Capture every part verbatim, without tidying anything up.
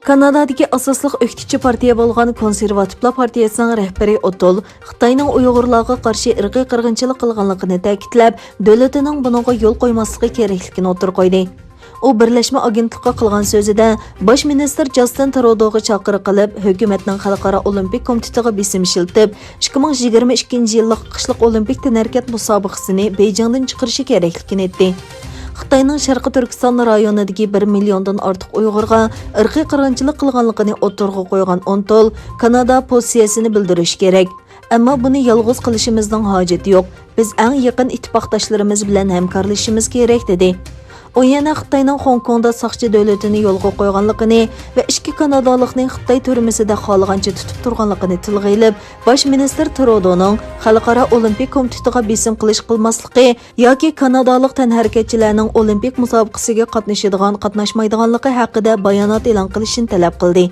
كانادادىكى ئاساسلىق ئۆكتىچى پارتىيە بولغان كونسېرۋاتىپلار پارتىيەسىنىڭ رەھبىرى ئوتول خىتاينىڭ ئۇيغۇرلارغا قارشى ئىرقىي قىرغىنچىلىق قىلغانلىقىنى تەكىتلەپ، دۆلىتىنىڭ بۇنىڭغا يول قويماسلىقى كېرەكلىكىنى ئوتتۇرىغا قويدى. ئۇ بىرلەشمە ئاگېنتلىققا قىلغان سۆزىدە، باش مىنىستىر جاستىن ترۇدوغا چاقىرىق قىلىپ، ھۆكۈمەتنىڭ خەلقئارا ئولىمپىك كومىتېتىغا بېسىم ئىشلىتىپ، ئىككى مىڭ يىگىرمە ئىككىنچى يىللىق قىشلىق ئولىمپىك تەنھەرىكەت مۇسابىقىسىنى بېيجىڭدىن چىقىرىشى كېرەكلىكىنى ئېيتتى. خىتاينىڭ شەرقىي تۈركىستان رايونىدىكى بىر مىليوندىن ئارتۇق ئۇيغۇرغا ئىرقىي قىرغىنچىلىق قىلغانلىقىنى ئوتتۇرىغا قويغان ئونتول، كانادا پوزىتسىيەسىنى بىلدۈرۈشى كېرەك. ئەمما بۇنى يالغۇز قىلىشىمىزنىڭ ھاجىتى يوق. بىز ئەڭ يېقىن ئىتتىپاقداشلىرىمىز بىلەن ھەمكارلىشىشىمىز كېرەك، دېدى. ئۇ يەنە خىتاينىڭ خوڭكوڭدا ساقچى دۆلىتىنى يولغا قويغانلىقىنى ۋە ئىككى كانادالىقنى خىتاي تۈرمىسىدە خالىغانچە تۇتۇپ تۇرغانلىقىنى تىلغا ئېلىپ، باش مىنىستىر ترۇدونىڭ خەلقئارا ئولىمپىك كومىتېتىغا بېسىم قىلىش قىلماسلىقى ياكى كانادالىق تەنھەرىكەتچىلەرنىڭ ئولىمپىك مۇسابىقىسىگە قاتنىشىدىغان، قاتناشمايدىغانلىقى ھەققىدە بايانات ئېلان قىلىشىنى تەلەپ قىلدى.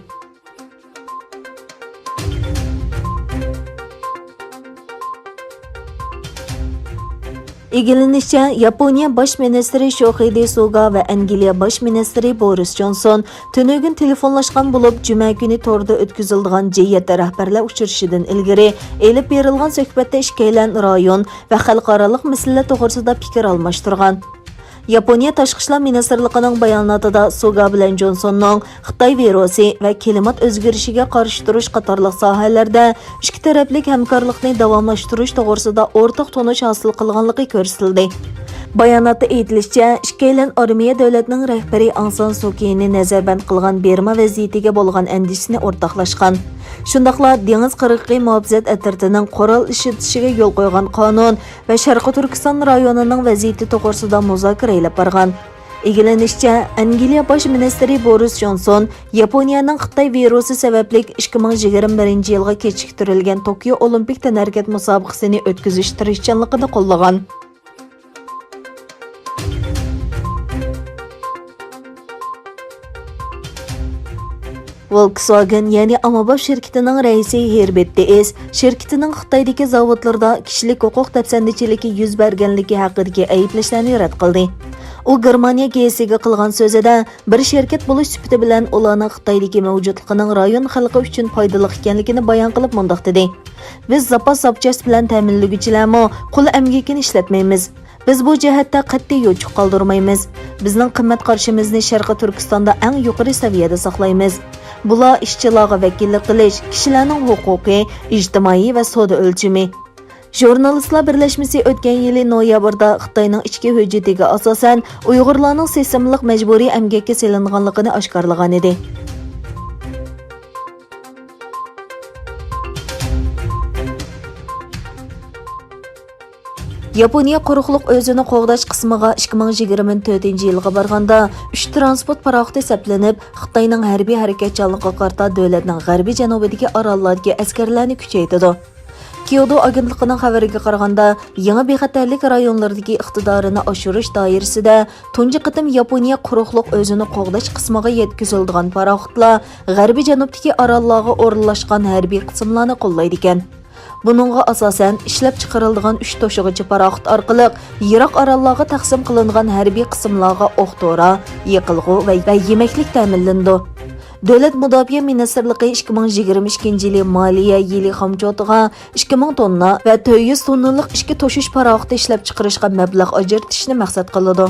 ئىگىلىنىشىچە، ياپونىيە باش مىنىستىرى شوخىدې سۇگا ۋە ئەنگلىيە باش مىنىستىرى بورىس جونسون تۈنۈگۈن تېلېفونلاشقان بولۇپ، جۈمە كۈنى توردا ئۆتكۈزۈلىدىغان جى يەتتە رەھبەرلەر ئۇچرىشىشىدىن ئىلگىرى ئېلىپ بېرىلغان سۆھبەتتە ئىككىيلەن رايون ۋە خەلقئارالىق مەسىلىلەر توغرىسىدا پىكىر ئالماشتۇرغان. ياپونىيە تاشقى ئىشلار مىنىستىرلىقىنىڭ باياناتىدا سۇگا بىلەن جونسوننىڭ خىتاي ۋىرۇسى ۋە كىلىمات ئۆزگىرىشىگە قارشى تۇرۇش قاتارلىق ساھەلەردە ئىككى تەرەپلىك ھەمكارلىقنى داۋاملاشتۇرۇش توغرىسىدا ئورتاق تونۇش ھاسىل قىلغانلىقى كۆرسىتىلدى. باياناتتا ئېيتىلىشىچە، ئىككىيلەن ئارمىيە دۆلەتنىڭ رەھبىرى ئاڭ سان سۇكىنى نەزەربەند قىلغان بىرما ۋەزىيىتىگە بولغان ئەندىشىسىنى ئورتاقلاشقان. شۇنداقلا دېڭىز قىرغىقى مۇھاپىزەت ئەترىتىنىڭ قورال ئىشلىتىشىگە يول قويغان قانۇن ۋە شەرقىي تۈركىستان رايونىنىڭ ۋەزىيىتى توغرىسىدا مۇزاكىرە ئېلىپ بارغان. ئىگىلىنىشىچە، ئەنگلىيە باش مىنىستىرى بورىس جونسون ياپونىيەنىڭ خىتاي ۋىرۇسى سەۋەبلىك ئىككى مىڭ يىگىرمە بىرىنچى يىلغا كېچىكتۈرۈلگەن توكيو ئولىمپىك تەنھەرىكەت مۇسابىقىسىنى ئۆتكۈزۈش تىرىشچانلىقىنى قوللىغان. ۋولكسۋاگېن، يەنى ئاممىباب شىركىتىنىڭ رەئىسى ھېربېرت دېئىس شىركىتىنىڭ خىتايدىكى زاۋۇتلىرىدا كىشىلىك ھوقۇق دەپسەندىچىلىكى يۈز بەرگەنلىكى ھەققىدىكى ئەيىبلەشلەرنى رەت قىلدى. ئۇ گېرمانىيە گېزىتىگە قىلغان سۆزىدە، بىر شىركەت بولۇش سۈپىتى بىلەن ئۇلارنىڭ خىتايدىكى مەۋجۇتلۇقىنىڭ رايون خەلقى ئۈچۈن پايدىلىق ئىكەنلىكىنى بايان قىلىپ مۇنداق دېدى: بىز زاپاس زاپچاس بىلەن تەمىنلىگۈچىلەرمۇ قۇل ئەمگىكىنى ئىشلەتمەيمىز. بىز بۇ جەھەتتە قەتئىي يوچۇق قالدۇرمايمىز. بىزنىڭ قىممەت قارىشىمىزنى شەرقىي تۈركىستاندا ئەڭ يۇقىرى سەۋىيەدە ساقلايمىز. بۇلار ئىشچىلارغا ۋەكىللىك قىلىش، كىشىلەرنىڭ ھوقۇقى، ئىجتىمائىي ۋە سودا ئۆلچىمى. ژۇرنالىستلار بىرلەشمىسى ئۆتكەن يىلى نويابىردا خىتاينىڭ ئىچكى ھۆججىتىگە ئاساسەن، ئۇيغۇرلارنىڭ سېسىملىق مەجبۇرىي ئەمگەككە سېلىنغانلىقىنى ئاشكارىلىغانىدى. ياپونىيە قۇرۇقلۇق ئۆزىنى قوغداش قىسمىغا ئىككى مىڭ يىگىرمە تۆتىنچى يىلغا بارغاندا ئۈچ تىرانسپورت پاراخوتى سەپلىنىپ، خىتاينىڭ ھەربىي ھەرىكەتچانلىقىغا قارىتا دۆلەتنىڭ غەربىي جەنۇبىدىكى ئاراللاردىكى ئەسكەرلەرنى كۈچەيتىدۇ. كيودو ئاگېنتلىقىنىڭ خەۋىرىگە قارىغاندا، يېڭى بىخەتەرلىك رايونلىرىدىكى ئىقتىدارىنى ئاشۇرۇش دائىرىسىدە تۇنجى قېتىم ياپونىيە قۇرۇقلۇق ئۆزىنى قوغداش قىسمىغا يەتكۈزۈلىدىغان پاراخوتلار غەربىي جەنۇبتىكى ئاراللارغا ئورۇنلاشقان ھەربىي قىسىملارنى قوللايدىكەن. بۇنىڭغا ئاساسەن، ئىشلەپچىقىرىلىدىغان ئۈچ توشۇغۇچى پاراخوت ئارقىلىق يىراق ئاراللارغا تەقسىم قىلىنغان ھەربىي قىسىملارغا ئوق تورا، يېقىلغۇ ۋە، ۋە يېمەكلىك تەمىنلىنىدۇ. دۆلەت مۇداپىئە مىنىستىرلىقى ئىككى مىڭ يىگىرمە ئىككىنچى يىلى مالىيە يىلى خامچوتىغا ئىككى مىڭ توننا ۋە تۆت يۈز توننىلىق ئىچكى توشۇش پاراخوتى ئىشلەپچىقىرىشقا مەبلەغ ئاجرىتىشنى مەقسەت قىلىدۇ.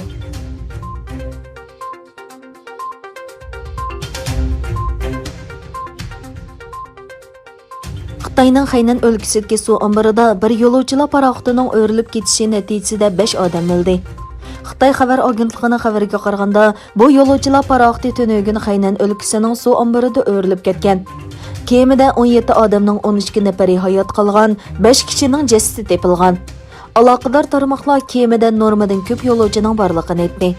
خىتاينىڭ خەينەن ئۆلكىسىدىكى سۇ ئامبىرىدا بىر يولۇچىلار پاراخوتىنىڭ ئۆرۈلۈپ كېتىشى نەتىجىسىدە بەش ئادەم ئۆلدى. خىتاي خەۋەر ئاگېنتلىقىنىڭ خەۋىرىگە قارىغاندا، بۇ يولۇچىلار پاراخوتى تۈنۈگۈن خەينەن ئۆلكىسىنىڭ سۇ ئامبىرىدا ئۆرۈلۈپ كەتكەن. كېمىدە ئون يەتتە ئادەمنىڭ ئون ئىككى نەپىرى ھايات قالغان، بەش كىشىنىڭ جەسىتى تېپىلغان. ئالاقىدار تارماقلار كېمىدە نورمىدىن كۆپ يولۇچىنىڭ بارلىقىنى ئېيتتى.